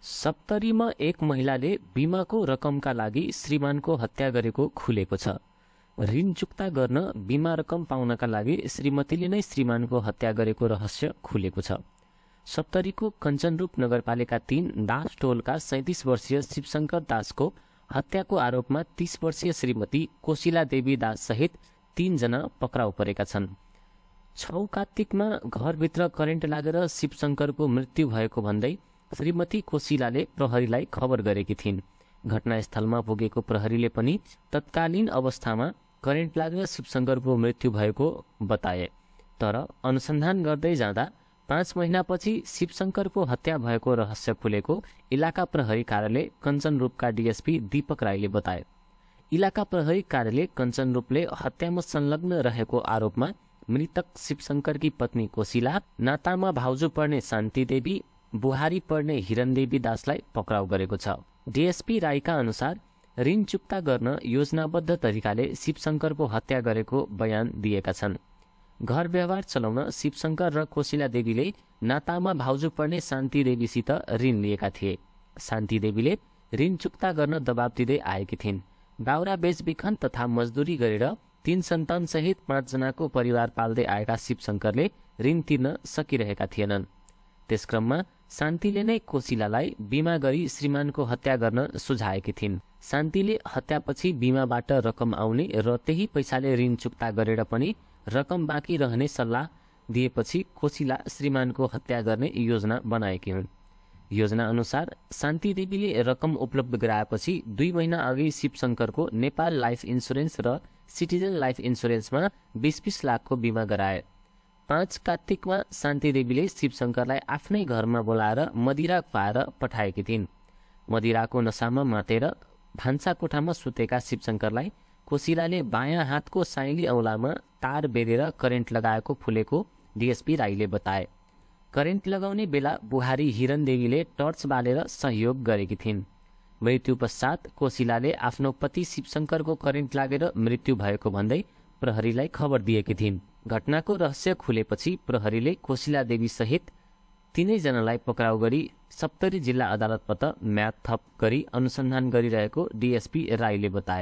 सप्तरीमा एक महिलाले बीमाको रकमका लागि श्रीमानको हत्या गरेको खुलेको छ। ऋण चुक्ता गर्न बीमा रकम पाउनका लागि श्रीमतीले नै श्रीमानको हत्या गरेको रहस्य खुलेको छ। सप्तरीको कञ्चनरूप नगरपालिका 3 दास टोलका 37 वर्षीय शिवशंकर दासको हत्याको आरोपमा 30 वर्षीय श्रीमती कोशिला देवी दास सहित 3 जना पक्राउ परेका छन्। 6 कार्तिकमा घरभित्र करेन्ट लागेर शिवशंकरको मृत्यु भएको भन्दै श्रीमती कोशिलाले प्रहरीलाई खबर गरेकी थिइन्। घटनास्थलमा पुगेको प्रहरीले पनि तत्कालीन अवस्थामा करेन्ट लागेर शिवशंकरको मृत्यु भएको बताए। तर अनुसन्धान गर्दै जाँदा 5 महिनापछि शिवशंकरको हत्या भएको रहस्य खुलेको इलाका प्रहरी कार्यालय कञ्चनरूपका डीएसपी दीपक राईले बताए। इलाका प्रहरी कार्यालय कञ्चनरूपले हत्यामा संलग्न रहेको आरोपमा मृतक शिवशंकरकी पत्नी कोशिला, नातामा भाउजू पर्ने शान्ति देवी, बुहारी पर्ने हिरणदेवी दासलाई पक्राउ गरेको छ। डीएसपी राईका अनुसार ऋण चुक्ता गर्न योजनाबद्ध तरिकाले शिवशंकरको हत्या गरेको बयान दिएका छन्। घर व्यवहार चलाउन शिवशंकर र कोशिला देवीले नातामा भाउजू पर्ने शान्ति देवीसित ऋण लिएका थिए। शान्ति देवीले ऋण चुक्ता गर्न दबाब दिँदै आएकी थिइन्। दाउरा बेचबिखन तथा मजदुरी गरेर 3 सन्तान सहित 5 जनाको परिवार पाल्दै आएका शिवशंकरले ऋण तिर्न सकिरहेका थिएनन्। त्यसक्रममा शान्तिले नै कोशिलालाई बीमा गरी श्रीमानको हत्या गर्न सुझाएकी थिइन्। शान्तिले हत्यापछि बीमाबाट रकम आउने र त्यही पैसाले ऋण चुक्ता गरेर पनि रकम बाँकी रहने सल्लाह दिएपछि कोशिला श्रीमानको हत्या गर्ने योजना बनाएकी हुन्। योजना अनुसार शान्ति देवीले रकम उपलब्ध गराएपछि 2 महिना अघि शिवशंकरको नेपाल लाइफ इन्सुरेन्स र सिटिजन लाइफ इन्सुरेन्समा 20-20 लाखको बीमा गराए। 5 कार्तिकमा शान्ति देवीले शिवशंकरलाई आफ्नै घरमा बोलाएर मदिरा खुवाएर पठाएकी थिइन्। मदिराको नसामा मातेर भान्सा कोठामा सुतेका शिवशंकरलाई कोशिलाले बायाँ हातको साइली औलामा तार बेरेर करेन्ट लगाएको खुलेको डीएसपी राईले बताए। करेन्ट लगाउने बेला बुहारी हिरण देवीले टर्च बालेर सहयोग गरेकी थिइन्। मृत्यु पश्चात कोशिलाले आफ्नो पति शिवशंकरको करेन्ट लागेर मृत्यु भएको भन्दै प्रहरीलाई खबर दिएकी थिइन्। घटनाको रहस्य खुलेपछि प्रहरीले कोशिला देवी सहित 3 जनालाई पक्राउ गरी सप्तरी जिल्ला अदालतबाट म्याद थप गरी अनुसन्धान गरिरहेको डीएसपी राईले बताए।